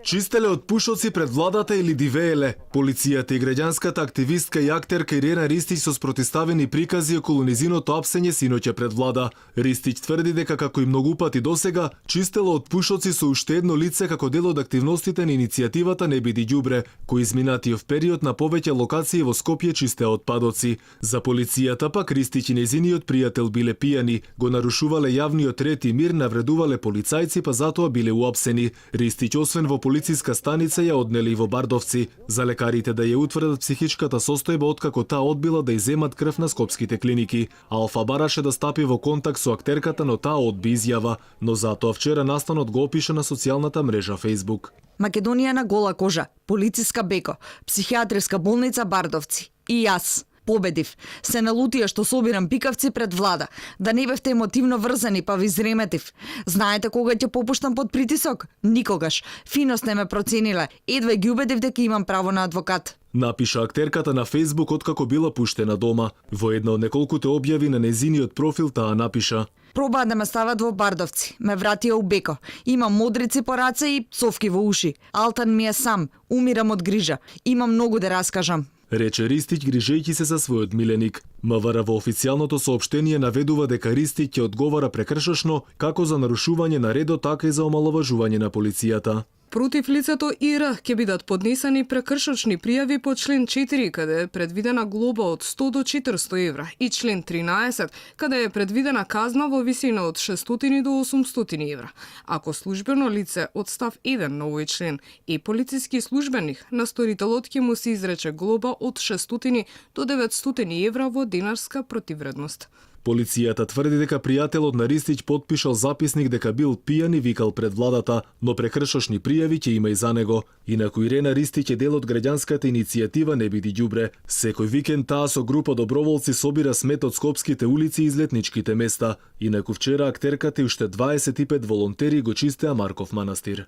Чистеле од пушоци пред владата или дивееле? Полицијата и граѓанската активистка и актерка Ирена Ристич со спротиставени прикази околу низиното апсење синоќа пред влада. Ристич тврди дека како и многу пати досега, чистело од пушоци со уште едно лице како дел од активностите на иницијативата Не биди ѓубре, кој изминатиот период на повеќе локации во Скопје чистеа отпадоци. За полицијата пак Ристич и незиниот пријател биле пијани, го нарушувале јавниот ред и мир, навредувале полицајци, па затоа биле уапсени. Ристич освен во полициска станица ја однели и во Бардовци. За лекарите да ја утврдат психичката состојба откако таа одбила да иземат крв на скопските клиники. Алфа бараше да стапи во контакт со актерката, но таа одби изјава. Но затоа вчера настанот го опиша на социјалната мрежа Facebook. Македонија на гола кожа, полициска беко, психијатриска болница Бардовци. И јас победив. Се налутија што собирам пикавци пред влада. Да не бевте емотивно врзани, па ви зреметив. Знаете кога ќе попуштам под притисок? Никогаш. Фино сте ме процениле. Едва ги убедив дека имам право на адвокат. Напиша актерката на Facebook откако била пуштена дома. Во една од неколкуте објави на незиниот профил таа напиша: Пробаа да ме стават во Бардовци. Ме вратија у беко. Имам модрици по раце и совки во уши. Алтан ми е сам. Умирам од грижа. Имам многу да раскажам, рече Ристич грижејќи се за својот миленик. МВР во официјалното соопштение наведува дека Ристич ќе одговара прекршошно како за нарушување на редот, така и за омаловажување на полицијата. Против лицето Ира ќе бидат поднесени прекршочни пријави по член 4, каде е предвидена глоба од 100 до 400 евра, и член 13, каде е предвидена казна во висина од 600 до 800 евра. Ако службено лице од став 1 на овој член е полициски службеник, на сторителот ќе му се изрече глоба од 600 до 900 евра во динарска противредност. Полицијата тврди дека пријателот на Ристич потпишал записник дека бил пијан и викал пред владата, но прекршошни пријави ќе има и за него. Инаку Ирена Ристич е дел од граѓанската иницијатива Не биди ѓубре. Секој викенд таа со група доброволци собира смет од скопските улици и излетничките места. Инаку вчера актерката и уште 25 волонтери го чистеа Марков манастир.